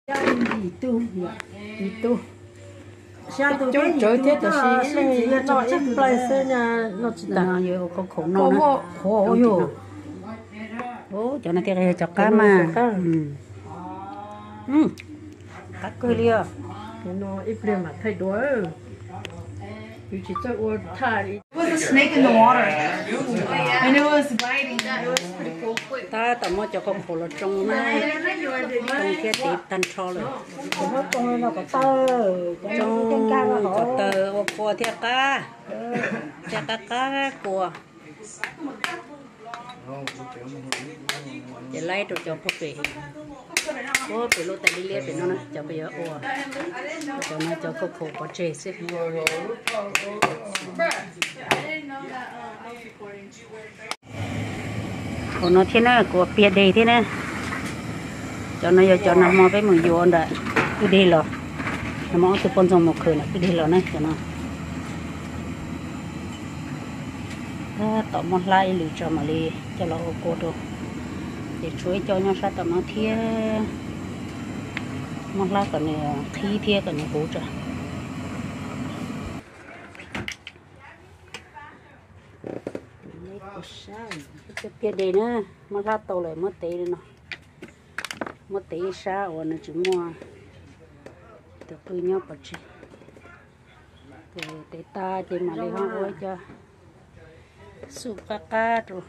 Ib tug, ib tug. Coob tsawv thiab tab sis leej noj ib nplai xwb, noj tsis tas. Koj muab qhuav ua yug. Cov no thiaj yog cov qab mas. Qab kawg li os. Ib pliag mam thaij dua. Kuv tsis txawj ua thaj li. It was a snake in the water. And it was biting. It was pretty cool. Tab tom muab cov qhov qhuav los tsoo na, tsoo thiab tev tag nrho lawm. Tsoo kom taw ua kua thiaj qab, thiaj qab qab kua. Ces laib rau cov pem, ua pem lub tais liab liab pem no na, cov pem yuav ua, cov no cov khaub khaum pov tseg xwb. Qhov no thiab na, kuv piag deg thiab na. Cov no yog cov nag hmo peb mus yuav ntawm kwj deg los, nag hmo ob tug poj ntxoog mus khwv ntawm kwj deg los na cov no. Tab tom muab hlab ib lwm tso mam li coj los ua kua rau. Ces tshuav ib co nyob sab tom no thiab, muab hlab kom nws qhib thiab kom nws huv tso. Piag deg na, muab hlab tau lawm muab tev li no, muab tev ib sab uas nws tsis muaj tus qw nyob pov tseg. Ces tev tag ces mam li ho ua ib co xuj qab qab rau.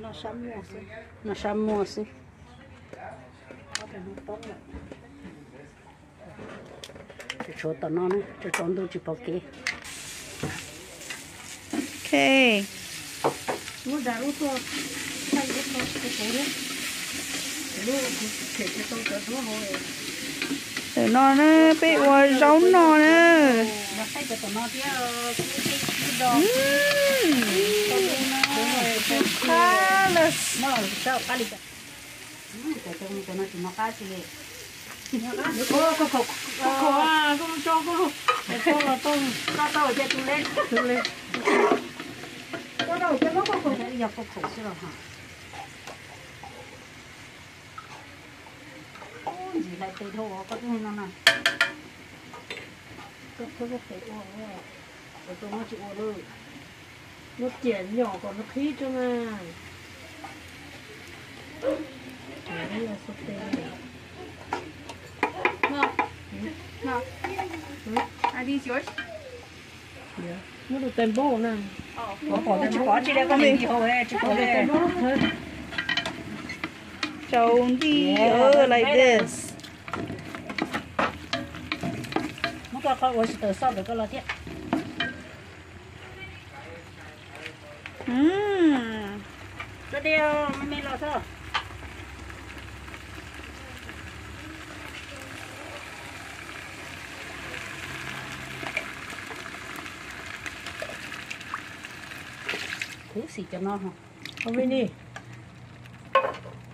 Noj sab muag xwb. Tshuav tom no na, tsaus ntuj tsis pom kev. Ok. Ntawm no na, peb ua zaub no na. Ntxim hlais tes dhau koj tub no na. Koj tub tes ua, koj tub no tsis ua lawm. Muab ciam nyom kom nws qhib tso na. Muab tus tais npaum na. Tsis pom tsis li koj tis hauv tsis pom tais npaum. Rau nti like this. Muab koj qhov ua tsis tawm xoj ntawm koj los thiab. Tso dej me me los xwb. Khuv xim cov no.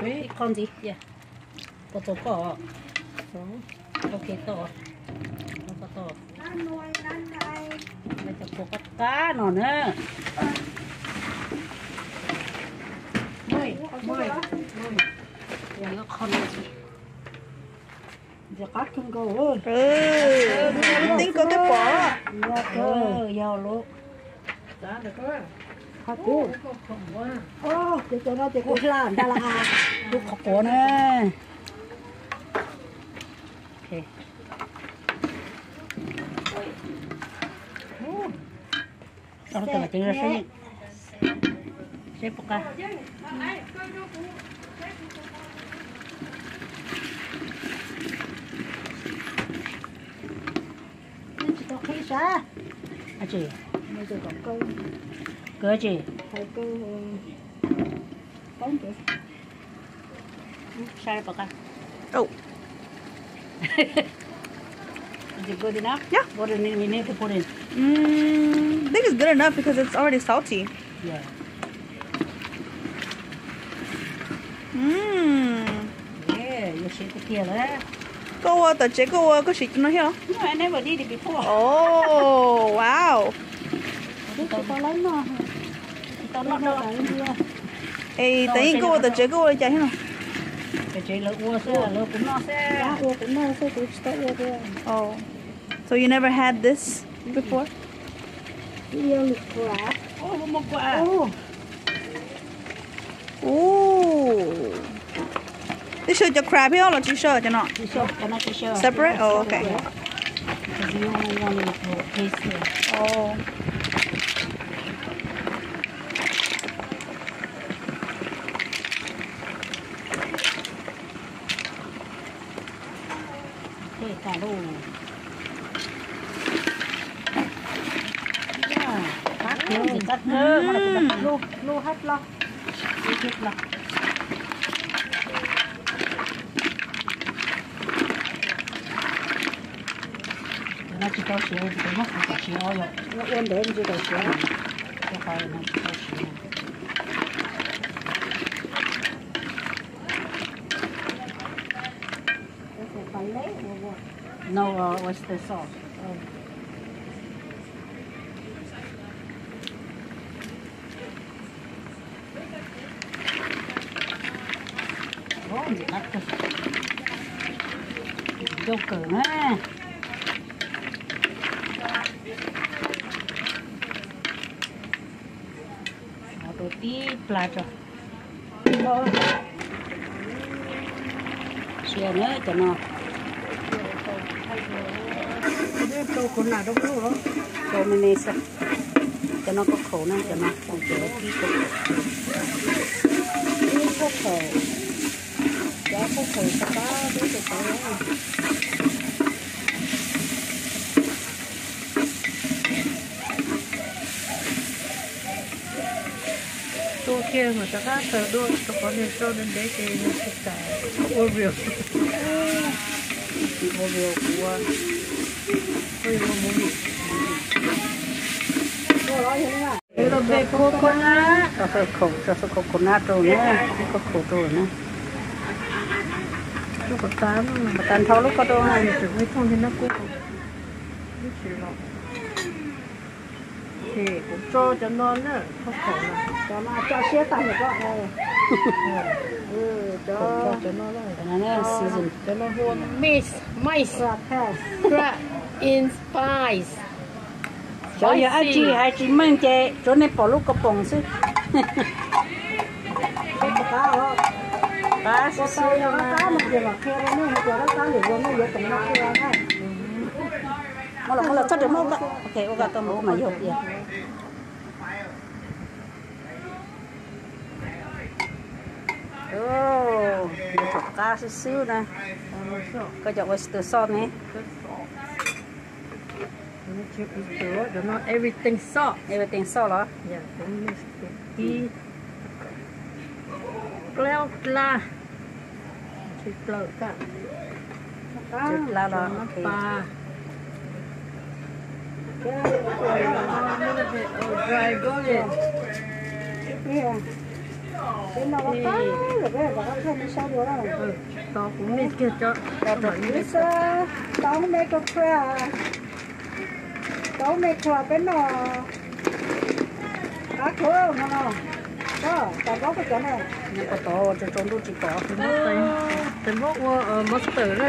Ib qho ntxiv, puas tau koj? Ok tau. Cov kua qab qab no na. Qho no ntxiv. Qab kawg nkaus. Teeb koj twb pom. Yog lub. Qhov kuv, ces cov no ces kuv hla ntag las. Kuv qhov quav na. Seb puas qab. Tsis tau qhib sab. Tsis. Kawg tsis. Sab puas qab. Oh. Is it good enough? Yeah. What do we need to put in? Mm, I think it's good enough because it's already salty. Yeah. Mm. Yeah, yuav siv tiag tiag lawm. Koj ua tom tsev koj ua koj siv cov no thiab? No, I never did it before. Oh, wow. Tsis tau lawm no. Tsis tau noj dua. Es tam sim koj ua tom tsev koj ua li cas thiab no? Tsev lawv ua xwb, lawv kuv noj xwb. Ua kuv noj xwb, kuv tsis tau ua dua. Oh. So you never had this before? Ua lus kua. Ua lus kua. Ub. Twb saw cov crab thiab los tsis saw cov no? Tsis saw, cov no tsis saw. Separate? Oh, okay. Because you only want to taste it. Oh. Hlub, hlub, hlub hab los. Cov no tsis tau siav, cov no kuv tsis siav os, ua ntev tsis tau siav. Cov qhov no tsis tau siav. No, uh, oyster sauce. Ncauj kawg na. Ua tau tib plag tso. Sia na cov no. Tau kuv nam rau lub los. Tau me me xwb. Cov no koj khaum na, cov no khaum cov tib khaum. Ib khaub khaum. Cov khaub khaum tau pab lub tau pab. Tu kiag mas rov qab taws dua rau qhov niag tsau ntev ntev ces nws tsis kam ua real. Ua real kuv ua, kuv ua movie. Little bit coconut. Tso coconut rau na, ib co coconut rau na. Lub ko tas, ko tas nthau lub ko rau na. Tseem ua thooj thiab nab kub. Ces kuv tso cov no na, khaub khaum no. Cov no tso siab tag nrho. Cov no hu ua maize, maize, crab in spice. Cov yog dab tsi hais tsis meej ces tsuav nej pom lub ko poom xwb. Qab xwb xwb. Muab los, muab los txhob rau muab, ok, ua kom tau mus mas yog tias. Yuav rau qab xwb xwb na. Koj cov oyster sauce ne. Everything sauce. Everything sauce los? Dlab los, dlab los. Tau me kua peb noj. Qab khuav no no. Koj tau npaub koj cov na. Nyob ko tod tsaus tsaus ntuj tsis pom. Tes npaub ua mustard na.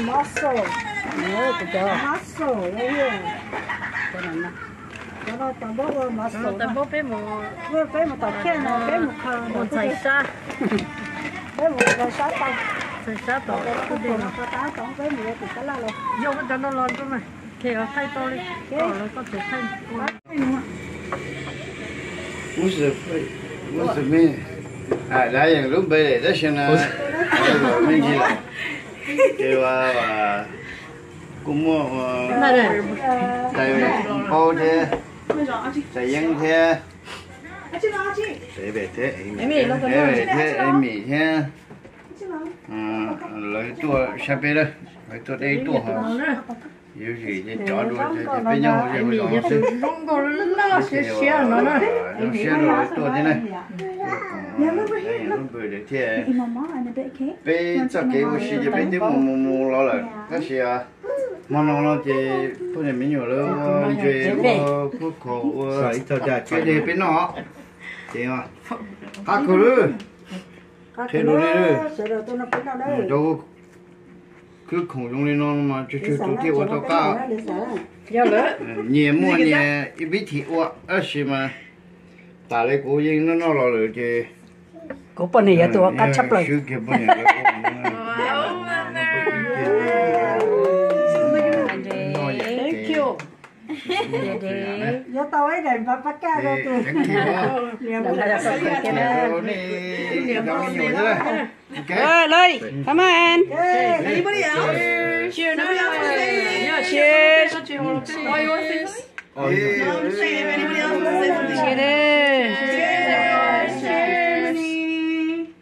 Mussel. Kuv cov mussel. Cov no tau npaub ua mussel. Tau npaub peb mus, peb mus tom khiaj no peb mus khaws mus ntxhais sab. Peb mus ntxhais sab tau. Ntxhais sab tom, tom no tau peb mus ua tim tab laj los. Yog cov no los rau mas. Thaij tau li, koj thaij. Ub, ub, me, lawv yeej lub npe tab sis na, me ntsis lawm. Ces kuj muaj tais npau thiab, tais yeeb thiab, tais thiab, tais thiab Amy thiab. Lawv tuaj sab peb lawm, lawv tuaj deb tuaj ho. Yuav zim ces cov dua ces peb nyob hauv zej hauv zos xwb. Zoo siab rau lawv tuaj thiab na. Lub npawg thiab. Peb txoj kev ua si ces peb twb mus mus mus los lawm tab sis hmo no no ces poj niam me nyuam lawv ua ntses ua khuab khaum ua ib co caj ces peb noj. Ces qab khaum lawm. Qhia rau nej, cov khwb khoom zoo li no mas tsis tshua tus thiaj ua tau qab. Nyias muaj nyias ib pib thim ua, tab sis mas tas li kuv yeej noj noj los lawm ces kuv poj niam yog tus ua qab tshaj plaws. Lei, come on. Anybody else? Cheers. Nobody else wants to say? Cheers. Oh, you want this? Oh, yeah. No, I'm just saying, if anybody else wants to say something. Cheers. Cheers, everyone. Cheers.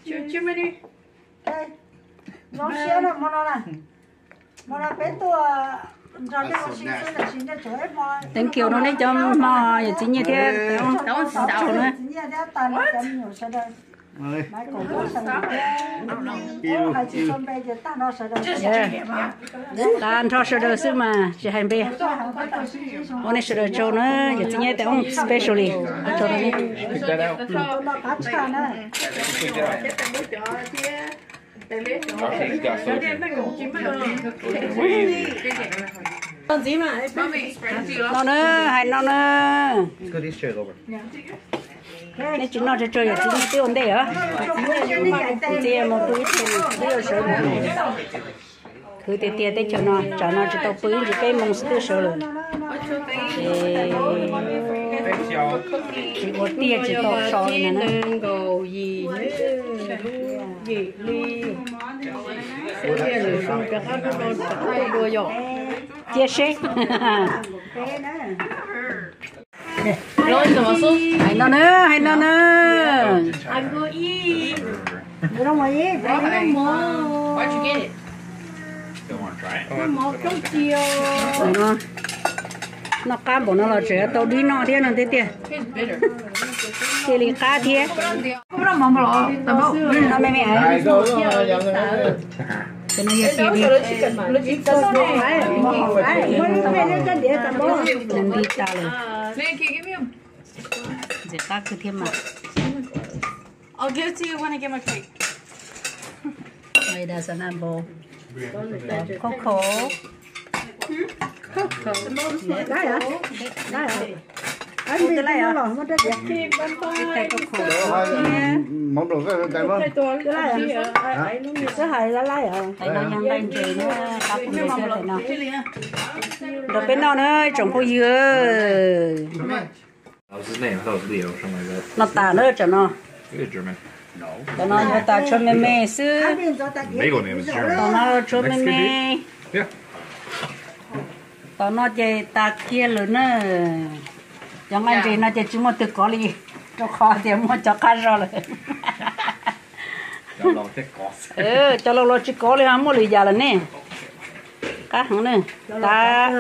Cheers, Minnie. Cheers, Minnie. Zoo siab no, hmo no na. Hmo no peb tuaj nrog nej ua si xwb, tab sis nej tseem ib hmo. Thank you rau nej cov hmo yawm txiv Nyiaj thiab tab xaus na. Qab nrho sawv daws xwb mas tsis hais npe. Ua nej sawv daws tsaug na, yawm txiv Nyiaj tes own specially. Tsaug rau nej. No na, hais no na. Nej tsis noj tsaug tsaug yawm txiv Nyiaj twb ua ntej os. Txiv mus pw ib teg, twb yuav sawv mus. Khwv tiag tiag teb chaws no, tsam no tsis tau pw ib ntsis peb moos xwb twb sawv lawm. Tsis ua tiag tsis tau so li na. Cia seb. Hais no na, hais no na. Noj qab npaum no los tseem tau dib noj thiab no thiab tiag. Cia li qab thiab. No me me. Ntxim qab kawg thiab mas. Khauj khauj. Tais no yog nqaij ntses na, qab kuv thiab tais no. Nrog peb noj na tsoom phooj ywg. No tas na tsam no. Tsam no yuav tas tshuav me me xwb. Tom no tshuav me me. Tom no ces tas kiag lawm na. Cov nqaij ntses no ces tsis muaj twg kov li, rau qhov tias muaj cov qab zog lawm. Cov laus los tsis kov li ho muaj lwm yam lawm ne. Qab heev na. Tas.